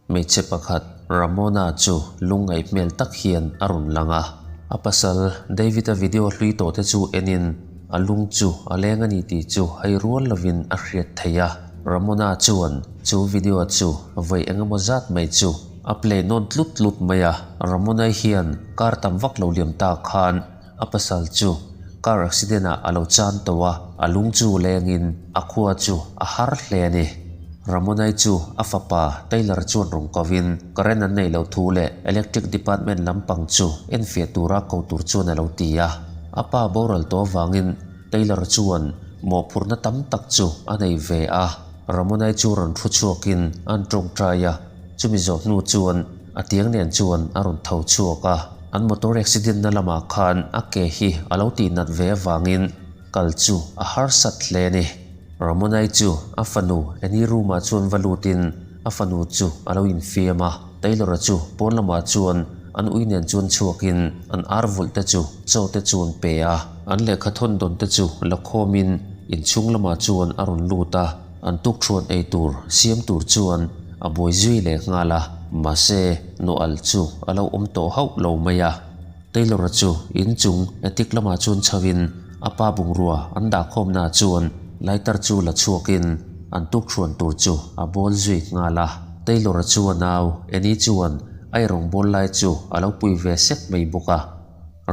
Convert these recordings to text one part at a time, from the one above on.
Hmeichhe pakhat Ramona chu lungngaih hmel tak hian a rawn lang a. A pasal David-a video hlui tawh te chu enin a lung chu a leng a ni tih chu hei rual lovin a hriat theih a. Ramona chuan chu video chu vawi engemaw zat mai chu a play nawn tlut tlut mai a. Ramona-i hian kar tam vak lo liam ta khan a pasal chu car accident ah a lo chan tawh a, a lung chu lengin a khua chu a har hle a ni. Ramonai chu a fapa Taylor chuan rawn kovin current an neih loh thu leh electric department lampang chu enfiah tura ko tur chuan a lo ti a. A pa boral tawh avangin Taylor chuan mawhphurhna tam tak chu a nei ve a. Ramonai chu rawn thu chhuakin an tawngtai a, chumi zawh hnu chuan a tiang nen chuan a rawn tho chhuak a. An motor accident na lamah khan a ke hi a lo tih nat ve avangin kal chu a harsat hle a ni. Ramonai chu a fanu Annie room ah chuan va lutin a fanu chu a lo infiam a. Taylor-a chu pawn lamah chuan an ui nen chuan chhuakin an ar vulh te chu chaw te chu an pe a. An lehkha thawn dawn te chu la khawmin inchhung lamah chuan a rawn lut a. An tukthuan ei tur siam tur chuan a buai zui leh nghal a, mahse Noel chu a lo awm tawh hauh lo mai a. Taylor-a chu inchung attic lamah chuan chhoin a pa bungrua an dahkhawmnaah chuan lighter chu la chhuakin an tukthuan tur chu a bawl zui nghal a. Taylor-a chu a nau Annie chuan a eirawng bawl lai chu a lo pui ve sek mai bawk a.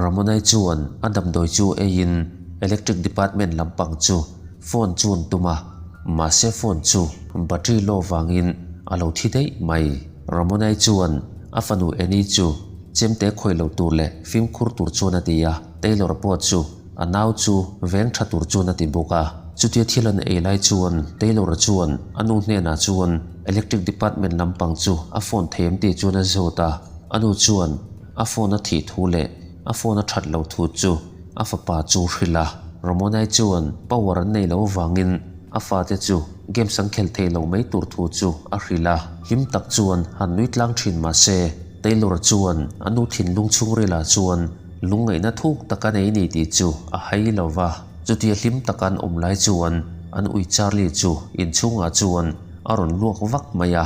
Ramonai chuan a damdawi chu eiin electric department lampang chu phone chu an tum a, mahse phone chu battery low vangin a lo thi daih mai. Ramonai chuan a fanu Annie chu chemte khawih lo tur leh fimkhur tur chuan a ti a, Taylor pawh chu a nau chu veng tha tur chuan a ti bawk a. Chutia thil an ei lai chuan Taylor chuan a nu hnenah chuan electric department lampang chu a phone thei em tih chuan a zawt a, a nu chuan A phone a thih thu leh a phone a that lo thu chu a fapa chu hrilh a. Ramonai chuan power an nei lo vangin a fate chu games an khel thei lo mai tur thu chu a hrilh a. Hlim tak chuan han nui tlang thin mah se, Taylor chuan a nu thinlung chhungrilah chuan lungngaihna thuk tak a nei ni tih chu a hai lo va. Chutia hlim taka an awm lai chuan an ui Charlie chu inchhungah chuan a rawn luak vak mai a.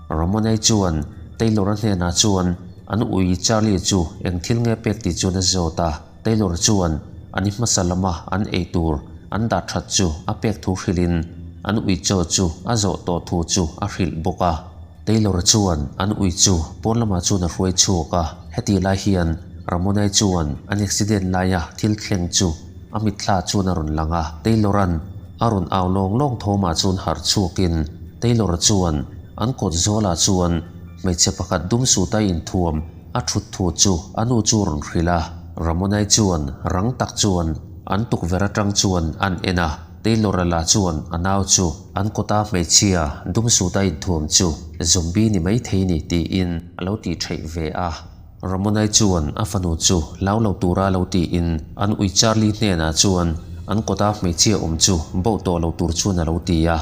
Ramonai chuan Taylor-a hnenah chuan an ui Charlie chu eng thil nge pek tih chuan a zawt a. Taylor chuan an i hmasa lama an ei tur an dah that chu a pek thu hrilhin an ui chaw chu a zawh tawh thu chu a hrilh bawk a. Taylor chuan an ui chu pawn lamah chuan a hruai chhuak a. Hetih lai hian Ramonai chuan an accident laia thil thleng chu a mitthla chuan a rawn lang a. Taylor-a'n A rawn au lawng lawng thawmah chuan harh chhuakin Taylor chuan an kawt zawlah chuan hmeichhe pakhat dum suta inthuam a thut thu chu a nu chu rawn hrilh a. Ramonai chuan rang tak chuan an tukverh atang chuan an en a, Taylor-a lah chuan a nau chu an kawta hmeichhia dum suta inthuam chu zombie ni maithei ni tiin a lo tih theih ve a. Ramonai chuan a fanu chu hlau lo tura lo tiin an ui Charlie hnenah chuan an kawta hmeichhia awm chu bo tawh lo tur chuan a lo ti a.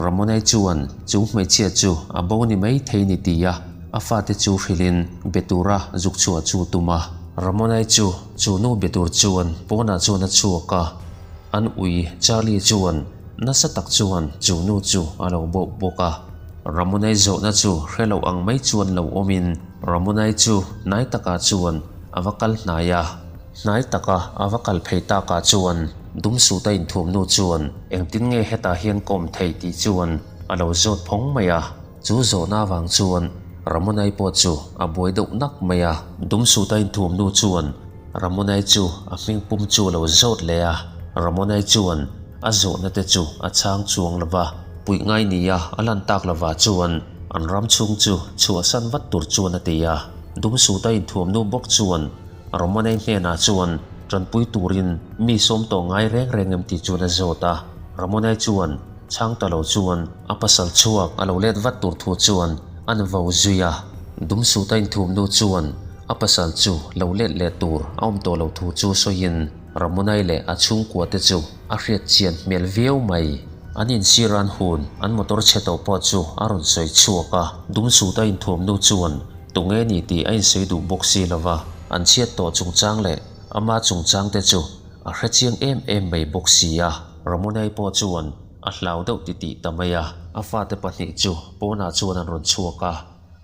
Ramonai chuan chu hmeichhia chu a bo ni mai thei ni tia a fate chu hrilhin be tura zuk chhuah chu tum a. Ramonai chu chu nu be tur chuan pawnah chuan a chhuak a, an ui Charlie chuan nasa tak chuan chu nu chu a lo bo bawk a. Ramonai zawhna chu hre lo ang mai chuan lo awmin Ramonai chu hnai takah chuan a va kal hnai a, hnai taka a va kal phei takah chuan Dumsuta inthuamnu chuan engtin nge hetah hian ka awm thei tih chuan a lo zawt phawng mai a, chu zawhna avang chuan Ramonai pawh chu a buai deuh nak mai a. Dumsuta inthuamnu chuan Ramonai chu a hming pum chu a lo zawt leh a, Ramonai chuan a zawhna te chu a chhang chuang lo va, puih ngai nia a lan tak lovah chuan An ram chhung chu chhuahsan vat tur chuan a ti a. Dumsuta inthuamnu bawk chuan Romanei hnenah chuan tanpui turin mi sawm tawh ngai reng reng em tih chuan a zawt a. Romanei chuan chhang ta lo chuan a pasal chhuak a lo let vat tur thu chuan an vo zui a. Dumsuta inthuamnu chuan a pasal chu lo let leh tur a awm tawh lo thu chu sawiin Ramonai leh a chhungkua te chu a hriat chian hmel viau mai. An insir an hun, an motor chhe tawh pawh chu a rawn sawi chhuak a. Dumsuta inthuamnu chuan tunge ni tih a insawi duh bawk si lo va, an chhiat tawh chungchang leh ama chungchang te chu a hre chiang em em mai bawk si a. Ramonai pawh chuan a hlau deuh titih ta mai a. A fate pahnih chu pawnah chuan an rawn chhuak a.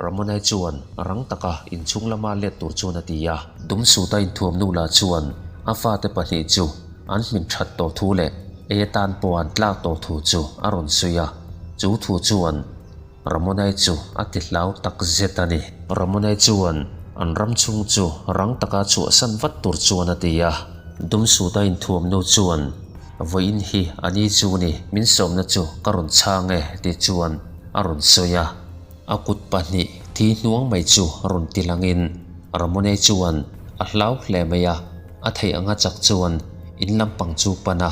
Ramonai chuan rang taka inchhung lama let tur chuan a ti a. Dumsuta inthuamnu lah chuan a fate pahnih chu an hmin that tawh thu leh ei atan pawh an tlak tawh thu chu a rawn sawi a. Chu thu chuan Ramonai chu a ti hlau tak zet a ni. Ramonai chuan an ram chhung chu rang taka chhuahsan vat tur chuan a ti a. Dumsuta inthuamnu chuan Vawiin hi a ni chu ni, min sawmna chu ka rawn chhang e ti chuan a rawn sawi a. A kut pahnih thi hnuang mai chu rawn ti langin Ramone chuan a hlau hle mai a, a theih anga chak chuan in lampang chu pan a.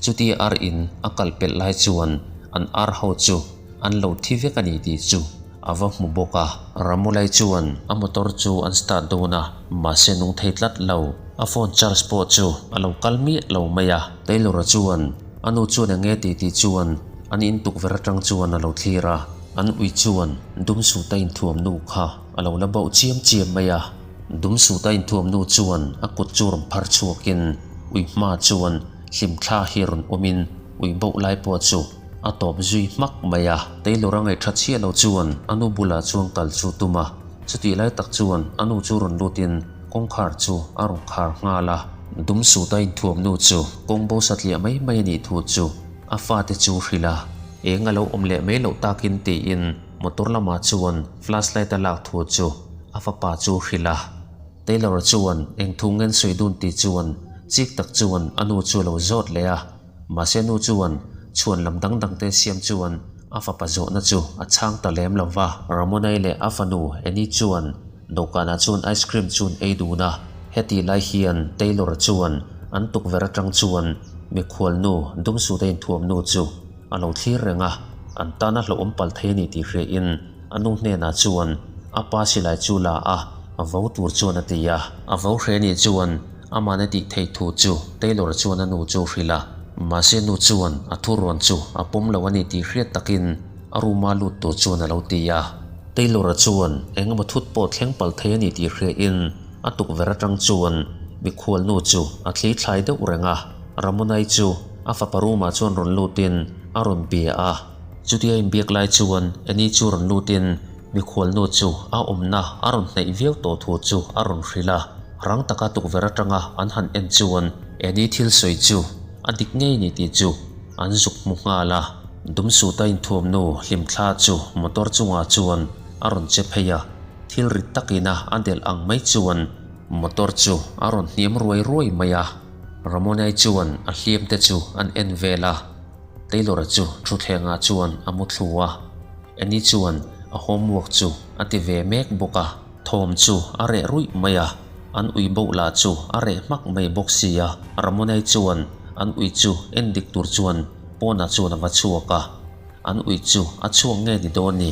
Chuti ar in a kal pelh lai chuan an ar ho chu an lo thi vek a ni tih chu a va hmu bawk a. Ramulai chuan a motor chu an start dawn a, mahse nung thei tlat lo. A phone charge pawh chu a lo kal miah lo mai a. Taylor-a chuan a nu chuan eng nge tih tih chuan an in tukverh atang chuan a lo thlir a. An ui chuan Dumsuta inthuam nu kha a lo la bauh chiam chiam mai a. Dumsuta inthuam nu chuan a kut chu rawn phar chhuakin ui hma chuan hlimthla hi rawn awmin ui bauh lai pawh chu a tawp zui hmak mai a. Taylor a ngaihṭha chiah lo chuan a nu bulah chuan kal chu tum a. Chutih lai tak chuan a nu chu rawn lutin kawngkhar chu a rawn khar nghal a. Dumsuta inthuam nu chu kawng bo satliah mai mai a nih thu chu a fate chu hrilh a. Eng a lo awm leh mai loh takin tiin motor lamah chuan flashlight a lak thu chu a fapa chu hrilh a. Taylor chuan eng thu ngen sawi dun tih chuan chik tak chuan a nu chu a lo zawt leh a. Mahse nu chuan chhuan lam dang dang te siam chuan a fapa zawhna chu a chhang ta lem lo va. Ramonai leh a fanu Annie chuan dawhkanah chuan ice cream chu an ei dun a. Hetih lai hian Taylor chuan an tukverh atang chuan mikhual nu Dumsuta inthuam nu chu a lo thlir reng a, an tana hlauhawm pal thei a ni tih hriain a nu hnenah chuan a pa silai chu la a, a vo tur chuan a ti a. A vo hre nih chuan Aman a tih theih thu chu Taylor chuan a nu chu hrilh a, mahse nu chuan a thurawn chu a pawm lo a ni tih hriat takin a room-a lut tur chuan a lo ti a. Taylor-a chuan eng emaw thut pawh thleng palh thei a ni tih hriain a tukverh atang chuan mikhual nu chu a thli thlai deuh reng a, Ramonai chu a fapa room-ah chuan rawn lutin a rawn bia a. Chutia inbiak lai chuan Annie chu rawn lutin Mikhual nu chu a awmna a rawn hnaih viau tawh thu chu a rawn hrilh a, rang taka tukverh atanga an han en chuan Annie thil sawi chu a dik ngei ni tih chu an zuk hmu nghal a. Dumsuta inthuamnu hlimthla chu motor chungah chuan a rawn che phei a, thil rit takina a delh ang mai chuan motor chu a rawn hniam ruai ruai mai a. Ramonai chuan a hliam te chu an en vel a. Taylor-a chu thutthlengah chuan a mu thlu a, Annie chuan a homework chu a ti ve mek bawk a, thawm chu a reh ruih mai a, an ui boh lah chu a reh hmak mai bawk si a, Ramonai chuan an ui chu en dik tur chuan pawnah chuan a va chhuak a, an ui chu a chhuak nge ni dawn ni,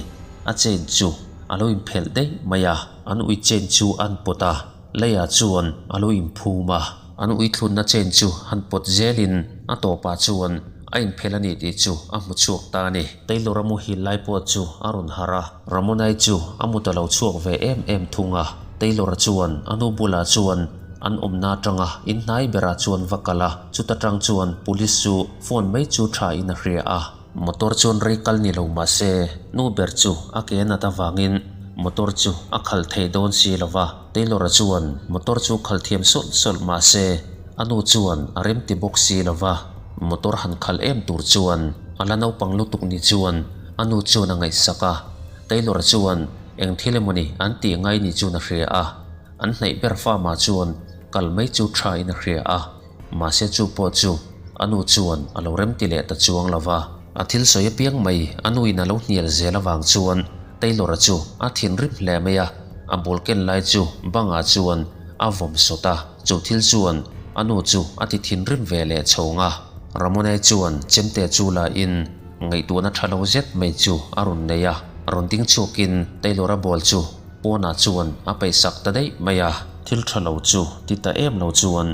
a chain chu a lo inphelh daih mai a, an ui chain chu a an pawt a. Leiah chuan a lo inphum a, an uithlunna chain chu han pawt zelin a tawpah chuan a inphelh a ni tih chu a hmu chhuak ta a ni. Taylor a muhil lai pawh chu a rawn harh a, Ramonai chu a mut a lo chhuak ve em em thung a. Taylor-a chuan a nu bulah chuan an awmna atanga inhnai berah chuan va kal a, chuta tang chuan police chu phone mai chu tha in a hria a. Motor chuan rei kal ni lo mah se, nu ber chu a ke nat avangin motor chu a khalh thei dawn si lo va. Taylor-a chuan motor chu khalh thiam sawlh sawlh mah se, a nu chuan a remti bawk si lo va. Motor han khalh em tur chuan a la naupang lutuk ni chuan a nu chuan a ngaihsak a. Taylor-a chuan eng thil emawni an tih ngai ni chuan a hria a, an hnaih ber farm-ah chuan kal mai chu tha in a hria a. Mahse chu pawh chu a nu chuan a lo remti leh ta chuang lo va. A thil sawi apiang mai a nuin a lo hnial zel avang chuan Taylor-a chu a thinrim hle mai a, a ball ken lai chu bangah chuan a vawm sawt a, chu thil chuan a nu chu a ti thinrim ve leh chhawng a. Ramonai chuan chemte chu la in ngaihtuahna tha lo zet mai chu a rawn nei a, rawn ding chhuakin Taylor-a ball chu Pawnah chuan a peihsak ta daih mai a. Thil tha lo chu ti ta em lo chuan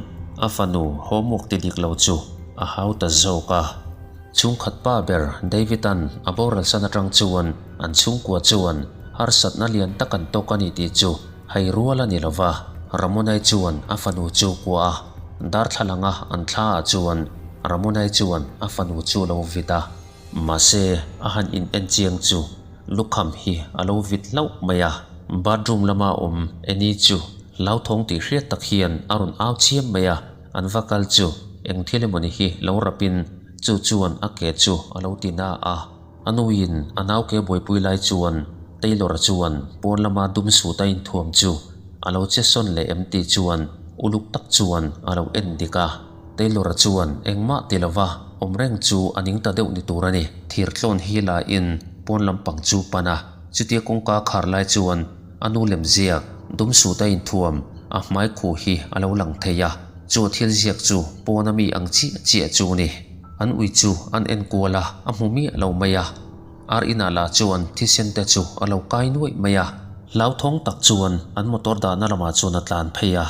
a fanu homework ti dik lo chu a hau ta zawk a. Chhungkhat pa ber David-a'n a boral san atang chuan an chhungkua chuan harsatna lian tak an tawk a ni tih chu hai rual a ni lo va. Ramonai chuan a fanu chu kuah a, darthlalanga an thla ah chuan Ramonai chuan a fanu chu lo vit a. Mahse, a han in en chiang chu. lukham hi a lo vit hlauh mai a. Bathroom lama awm Annie chu hlauthawng tih hriat tak hian a rawn au chiam mai a, an va kal chu eng thil emawni hi lo rapin chu chuan a ke chu a lo ti na a. A nuin a nau ke buaipui lai chuan Taylor-a chuan pawn lama dum sut a inthuam chu a lo che sawn leh em tih chuan uluk tak chuan a lo en dik a. Taylor-a chuan engmah ti lova awm reng chu a ning ta deuh ni tur a ni. Thir tlawn hi la in pawn lampang chu pan a, chutia kawngka khar lai chuan a nu lem ziak dum sut a inthuam a hmai khuh hi a lo lang thei a, chu a thil ziak chu pawn a mi ang chiah chiah chu ni. An ui chu an en kual a, a hmu miah lo mai a. Ar inah lah chuan thisen te chu a lo kai nuaih mai a. Hlauthawng tak chuan an motor dahna lamah chuan a tlan phei a.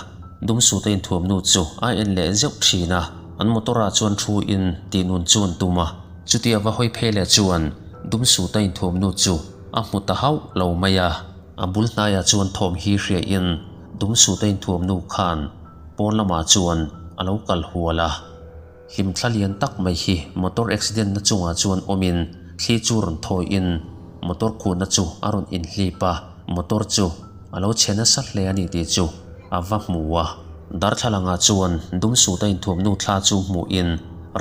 Dumsuta inthuamnu chu a en leh zeuh thin a. An motor ah chuan thu in tih nun chu an tum a. Chutia va hawi phei leh chuan Dumsuta inthuamnu chu a hmu ta hauh lo mai a. A bul hnaiah chuan thawm hi hria in Dumsuta inthuamnu khan pawn lamah chuan a lo kal hual a. Hlimthla lian tak mai hi motor accident na chungah chuan awmin thli chu rawn thawiin motor khuhna chu a rawn inhlip a, motor chu a lo chhe nasa hle a ni tih chu a va hmu a. Darthlalangah chuan Dumsuta inthuamnu thla chu hmuhin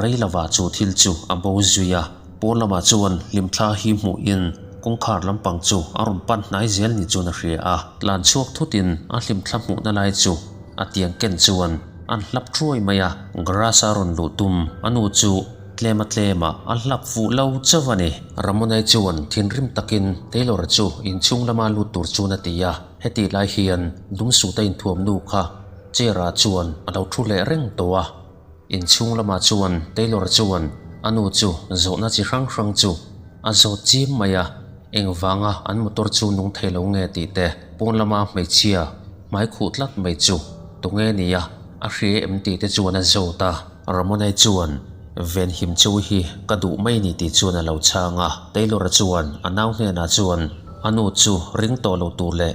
rei lovah chu thil chu a bo zui a, pawn lamah chuan hlimthla hi hmuhin kawngkhar lampang chu a rawn pan hnai zel ni chuan a hria a, tlan chhuak thutin a hlimthla hmuhna lai chu A tiang ken chuan an hlap thuai mai a, garage a rawn luh tum a nu chu tlem a tlem ah a hlap fuh lo chauh a ni. Ramonai chuan thinrim takin Taylor chu inchhung lama lut tur chuan a ti a, hetih lai hian Dumsuta inthuam nu kha chair ah chuan a lo thu leh reng tawh a. Inchhung lamah chuan Taylor chuan a nu chu zawhna chi hrang hrang chu a zawt chim mai a, engvanga an motor chu nung thei lo nge tih te, pawn lama hmeichhia hmai khuh tlat mai chu tunge nia a hria em tih te chuan a zawt a. Ramonai chuan Venhim chu hi ka duh mai ni tih chuan a lo chhang a, Taylor-a chuan a nau hnenah chuan a nu chu ring tawh lo tur leh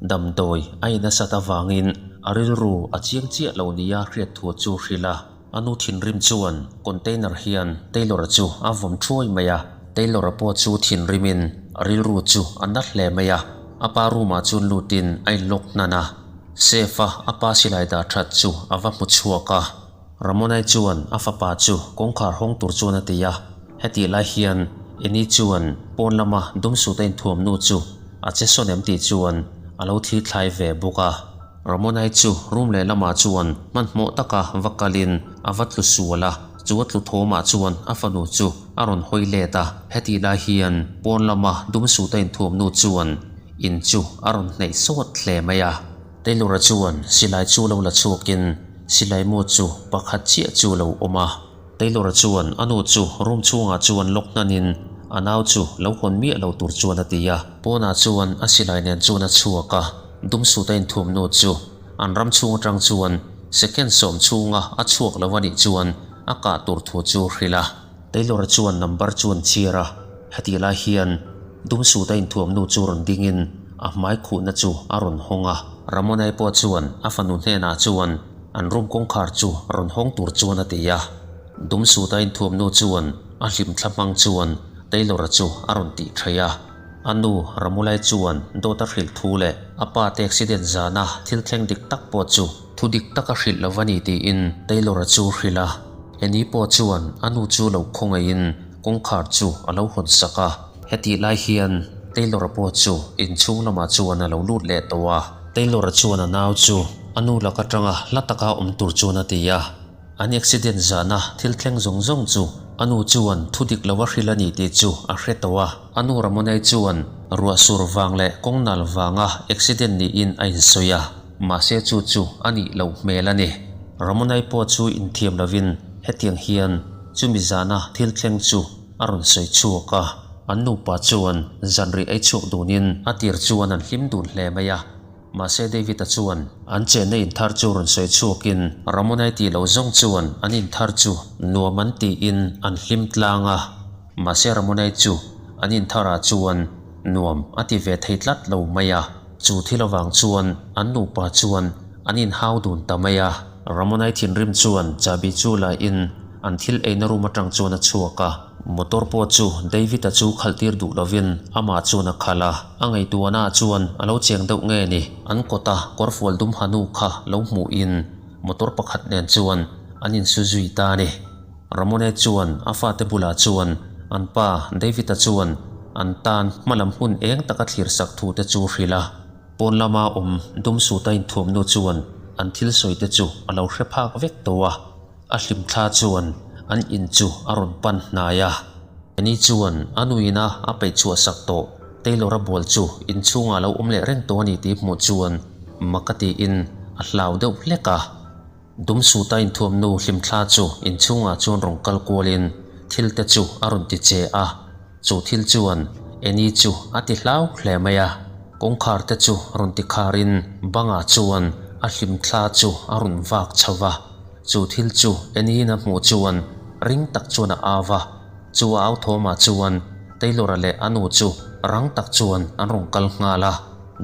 Damdawi a in nasat avangin a rilru a chiang chiah lo nia hriat thu chu hrilh a. A nu thinrim chuan container hian Taylor-a chu a vawm thuai mai a. Taylor-a pawh chu thinrimin a rilru chu a na hle mai a. A pa room-ah chuan lutin a inlock hnan a. Safe-a a pa silai dah that chu a va hmu chhuak a. Ramonai chuan a fapa chu kawngkhar hawng tur chuan a ti a, hetih lai hian Annie chuan pawn lama Dumsuta inthuamnu chu a che sawn em tih chuan a lo thli thlai ve bawk a. Ramonai chu room leh lamah chuan hmanhmawh taka va kalin a va tlu sual a, chu a tlu thawmah chuan a fanu chu a rawn hawi let a, hetih lai hian pawn lama Dumsuta inthuamnu chuan in chu a rawn hnaih sawt hle mai a. Taylor-a chuan silai chu lo la chhuakin silai mu chu pakhat chiah chu lo awm a. Taylor-a chuan a nu chu room chhungah chuan lock hnanin a nau chu lo hawn miah lo tur chuan a ti a. Pawnah chuan a silai nen chuan a chhuak a, Dumsuta inthuamnu chu an ram chhung atang chuan second sawm chhunga a chhuak lo a nih chuan a kah tur thu chu hrilh a. Taylor-a chuan number chu an chhiar a, hetih lai hian Dumsuta inthuamnu chu rawn dingin a hmai khuhna chu a rawn hawng a. Ramonai pawh chuan a fanu hnenah chuan an room kawngkhar chu rawn hawng tur chuan a ti a. Dumsuta inthuamnu chuan a hlimthla hmang chuan Taylor-a chu a rawn tih theih a. A nu Ramulai chuan dawt a hrilh thu leh a pa te accident zana thil thleng dik tak pawh chu thu dik tak a hrilh lo a ni tiin Taylor-a chu hrilh a. Annie pawh chuan a nu chu lo khawngaihin kawngkhar chu a lo hawn sak a. Hetih lai hian Taylor-a pawh chu inchhung lamah chuan a lo lut leh tawh a. Taylor-a chuan a nau chu a nu lak atanga hla taka awm tur chuan a ti a. An accident zana thil thleng zawng zawng chu a nu chuan thu dik lo a hrilh a ni tih chu a hre tawh a. A nu Ramonai chuan ruah sur vang leh kawng nal vanga accident niin a insawi a, mahse chu chu a nih loh hmel a ni. Ramonai pawh chu inthiam lovin hetiang hian chumi zana thil thleng chu a rawn sawi chhuak a. An nupa chuan zanrih ei chhuak dunin a tir chuan an hlim dun hle mai a. Mahse David-a chuan an chenna inthar chu rawn sawi chhuakin Ramonai tih loh zawng chuan an inthar chu nuam an tiin an hlim tlang a. Mahse Ramonai chu an intharah chuan nuam a ti ve thei tlat lo mai a. Chu thil avang chuan an nupa chuan an inhau dun ta mai a. Ramonai thinrim chuan chahbi chu la in an thil eina room atang chuan a chhuak a. Motor pawh chu David-a chu khalh tir duh lovin amah chuan a khalh a, a ngaihtuahna ah chuan a lo cheng deuh nge ni, an kawta kawrfual dum ha nu kha lo hmuhin motor pakhat nen chuan an insu zui ta a ni. Ramone chuan a fate bulah chuan an pa David-a chuan an tan hmalam hun eng taka thlir sak thu te chu hrilh a. Pawn lama awm dum suta inthuamnu chuan an thil sawi te chu a lo hre phak vek tawh a, a hlimthla chuan an in chu a rawn pan hnai a. Annie chuan a nuina a peih chhuah sak tawh Taylor-a bual chu inchhungah a lo awm leh reng tawh a ni tih hmuh chuan mak a tiin a hlau deuh hlek a. Dum suta inthuamnu hlimthla chu inchhungah chuan rawn kal kualin thil te chu a rawn ti che a, chu thil chuan Annie chu a ti hlau hle mai a. Kawngkhar te chu rawn ti kharin bangah chuan a hlimthla chu a rawn vak chho va, chu thil chu Annie-in a hmuh chuan ring tak chuan a au va, chu a au thawmah chuan Taylor-a leh a nu chu rang tak chuan an rawn kal nghal a.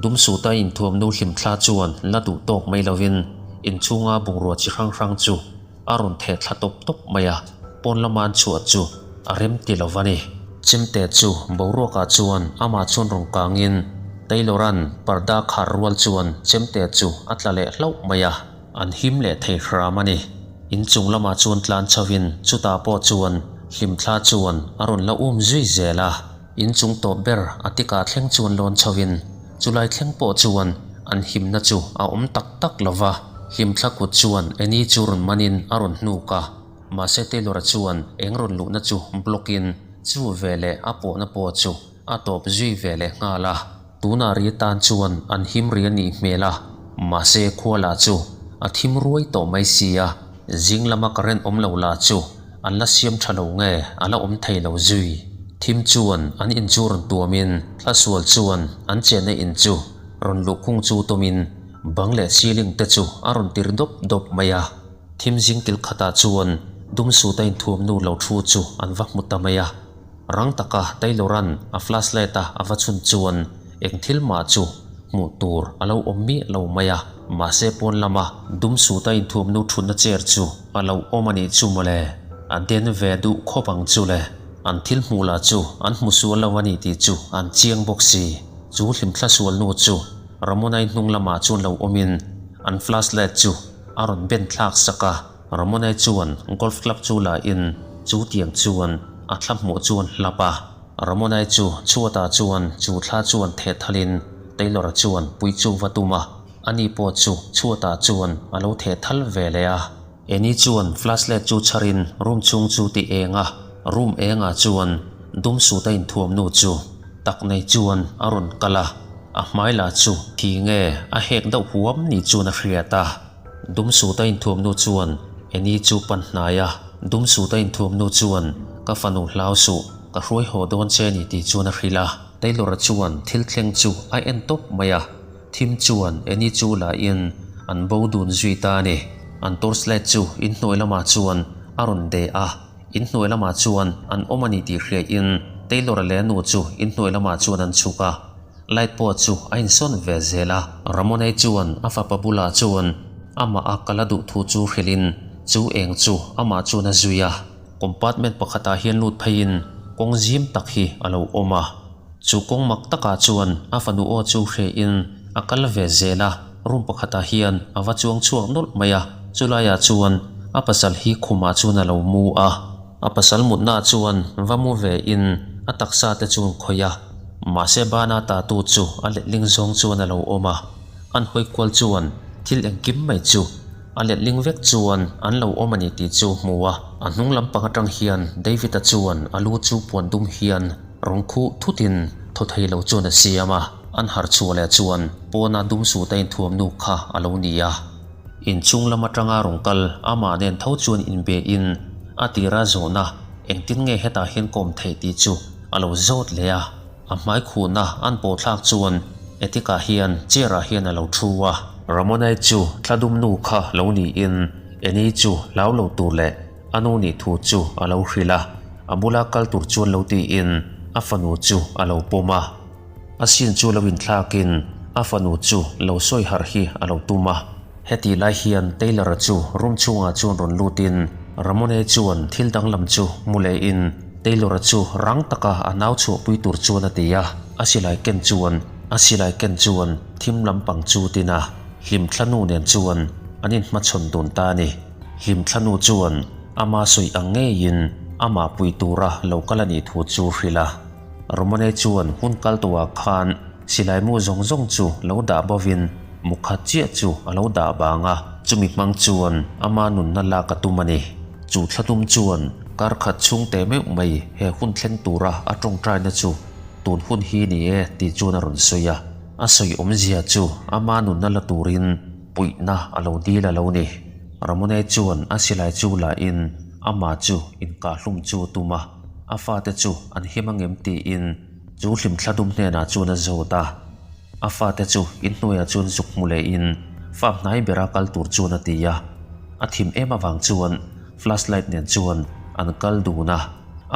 Dum suta inthuamnu hlimthla chuan la duh tawk mai lovin inchhunga bungrua chi hrang hrang chu a rawn theh thla tawp tawp mai a, pawn lama an chhuah chu a rem ti lo va ni. Chemte chu boruakah chuan amah chuan rawn kangin Taylor-a'n parda khar rual chuan chemte chu a tla leh hlauh mai a, an him leh thei hram a ni. Inchung lamah chuan tlan chhovin chutah pawh chuan hlimthla chuan a rawn la um zui zel a. In chung tawp ber a tikah thleng chuan lawn chho in chulai thleng pawh chuan an himna chu a awm tak tak lo va, hlimthla kut chuan Annie chu rawn man in a rawn hnuk a, mahse Taylor-a chuan eng rawn luhna chu block in chu ve leh a pawhna pawh chu a tawp zui ve leh nghal a. Tunah ri tan chuan an him ri a nih hmel a, mahse khua lah chu a thim ruai tawh mai si a, zing lama current awm lo lah chu an la siam tha lo nge a la awm thei lo zui. Thim chuan an in chu rawn tuamin thlasual chuan an chenna in chu rawn luhkhung chu tumin bang leh ceiling te chu a rawn tir dawp dawp mai a. Thim zing kil khatah chuan dum suta inthuamnu lo thu chu an va hmu ta mai a. Rang taka Taylor-a'n a flashlight a a va chhun chuan eng thil mah chu hmuh tur a lo awm miah lo mai a, mahse pawn lama dum suta inthuamnu thutna chair chu a lo awm a nih chu mawle, a den ve duh khawp ang chu le. An thil hmuh lah chu an hmu sual lo a ni tih chu an chiang bawk si. Chu hlimthla sualnu chu Ramona-i hnung lamah chuan lo awmin an flashlight chu a rawn ben thlak sak a. Ramonai chuan golf club chu la in chu tiang chuan a thla hmuh chuan hlap a. Ramonai chu chhuatah chuan chu thla chuan theh thalin Taylor-a chuan pui chu va tum a, ani pawh chu chhuatah chuan a lo theh thal ve leh a. Annie chuan flashlight chu chharin room chhung chu ti eng a, room engah chuan dum suta inthuamnu chu tak nei chuan a rawn kal a, a hmai lah chu thi nge a hek deuh huam ni chuan a hriat a. Dum suta inthuamnu chuan Annie chu pan hnai a, dum suta inthuamnu chuan ka fanu hlau suh, ka hruai haw dawn che ni tih chuan a hrilh a. Taylor-a chuan thil thleng chu a en tawp mai a, thim chuan Annie chu lahin an bo dun zui ta a ni. An torchlight chu inhnuai lamah chuan a rawn deh a, inhnuai lamah chuan an awm a ni tih hriain Taylor-a leh a nu chu inhnuai lamah chuan an chhuk a. Light pawh chu a insawn ve zel a. Ramonei chuan a fapa bulah chuan amah a kal a duh thu chu hrilhin chu eng chu amah chuan a zui a. Compartment pakhatah hian lut pheiin kawng zim tak hi a lo awm a. Chu kawng mak takah chuan a fanu aw chu hrehin a kal ve zel a. Room pakhatah hian a va chuang chhuak nawlh mai a. Chulaiah chuan a pasal hi khumah chuan a lo mu a. A pasal mutnaah chuan va mu ve in a taksa te chu an khawih a, mahse bana tatu chu a letling zawng chuan a lo awm a, an hawi kual chuan thil engkim mai chu a letling vek chuan an lo awm a ni tih chu hmu a. A hnung lampang atang hian David-a chuan a lu chu puan dum hian rawn khuh thutin thaw thei lo chuan a siam a, an harh chhuah leh chuan pawna dum suta inthuamnu kha a lo ni a. Inchhung lam atanga rawn kal amah nen tho chuan inbe in a tira zawhna engtin nge hetah hian kawm theih tih chu a lo zawt leh a. A hmai khuhna an pawh thlak chuan Etika hian chair ah hian a lo thu a. Ramonai chu thladum nu kha lo niin Annie chu hlau lo tur leh a nu nih thu chu a lo hrilh a. A bula kal tur chuan lo tiin a fanu chu a lo pawm a. A sin chu lo inthlakin a fanu chu lo sawi harh hi a lo tum a. Hetih lai hian Taylor-a chu room chhungah chuan rawn lutin Ramone chuan thil danglam chu hmu lehin Taylor-a chu rang taka a nau chhuahpui tur chuan a ti a, a silai ken chuan a silai ken chuan thim lampang chu tin a, Hlimthla nu nen chuan an inhmachhawn dun ta a ni. Hlimthla nu chuan ama sawi ang ngeiin amah pui tura lo kal a nih thu chu hrilh a. Romane chuan hun kal tawhah khan silai mu zawng zawng chu lo dah bovin mu khat chiah chu a lo dah bang a, chumi hmang chuan ama nunna lak a tum a ni. Chu thla tum chuan kar khat chhung teh meuh mai he hun thleng tura a tawngtaina chu tun hun hi ni e tih chuan a rawn sawi a. A sawi awmzia chu ama nunna la turin puihna a lo dil a lo ni. Ramone chuan a silai chu la in amah chu inkahhlum chu a tum a, a fate chu an him angem tiin chu hlimthla dum hnenah chuan a zawt a. A fate chu inhnuaiah chuan zuk hmu lehin farm hnai bera kal tur chuan a ti a. A thim em avang chuan flashlight nen chuan an kal dun a.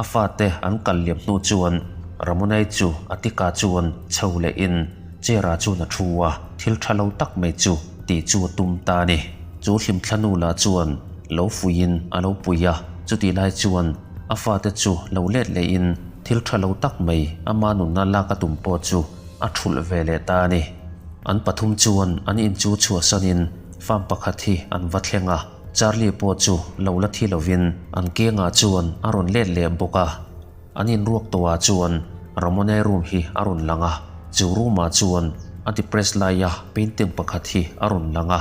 A fate an kal liam hnu chuan Ramonai chu a tika chuan chho lehin chair ah chuan a thu a, thil tha lo tak mai chu tih chu a tum ta a ni. Chu hlimthla nu lah chuan lo fuihin a lo pui a, chutih lai chuan a fate chu lo let lehin thil tha lo tak mai ama nunna lak a tum pawh chu a thulh ve leh ta a ni. An pathum chuan an in chu chhuahsanin farm pakhat hi an va thleng a, Charlie pawh chu lo la thi lovin an kengah chuan a rawn let leh bawk a. An inruak tawhah chuan Ramone room hi a rawn lang a, chu room ah chuan a depress laia painting pakhat hi a rawn lang a,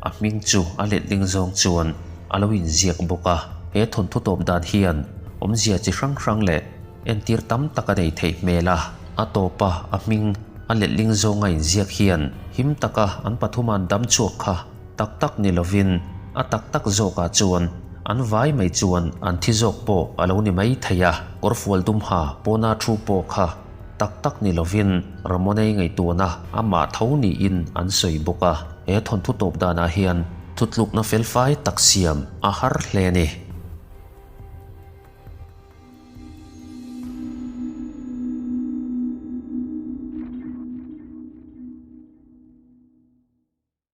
a hming chu a letling zawng chuan a lo inziak bawk a. He thawnthu tawp dan hian awmzia chi hrang hrang leh entir tam tak a nei theih hmel a, a tawpa a hming a letling zawnga inziak hian him taka an pathuma an dam chhuak kha tak tak ni lovin a tak tak zawkah chuan an vai mai chuan an thi zawk pawh a lo ni mai thei a, kawrfual dum ha pawna thu pawh kha tak tak ni lovin Ramonei ngaihtuahna amah tho niin an sawi bawk a, he thawnthu tawp danah hian thutlukna felfai tak siam a har hle a ni.